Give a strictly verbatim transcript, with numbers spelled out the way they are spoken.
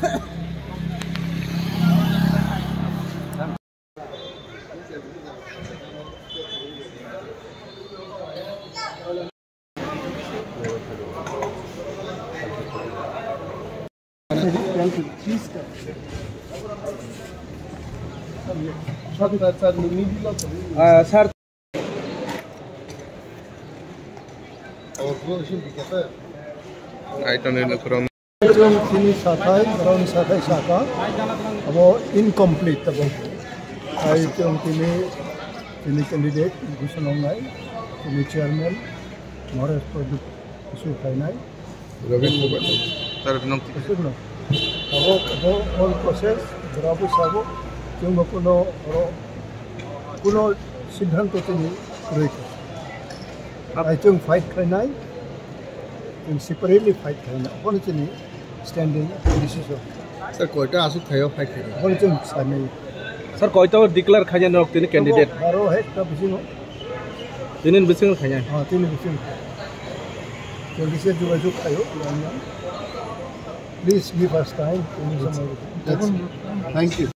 Ah, sir. Ai tonwi nukhrong. Chwng tini sathai, borokni sathai saka, abo incomplete tabuk. Ai chwng tini, tini candidate ghosona wngnai, tini chairman Moresh Pradip issue khainai. Robin Mobai. Tar nong. Issue no. Abo, abo all process, borok sabo, chwngbo kuno oro, kuno siddhanto tini kwrwi kha. Ai chwng fight khainai, chwng separately fight khainai. Abono chini standing decision. Sir, koita aswk thaio fight khainai? Abono chwng sanai. Sir, koita declare khainai nok tini candidate? Baro hai ta bisingo. Tini bisingo khainai? Ah, tini bisingo. Chwng kisa jogajog khaio. Please give us time. Thank you.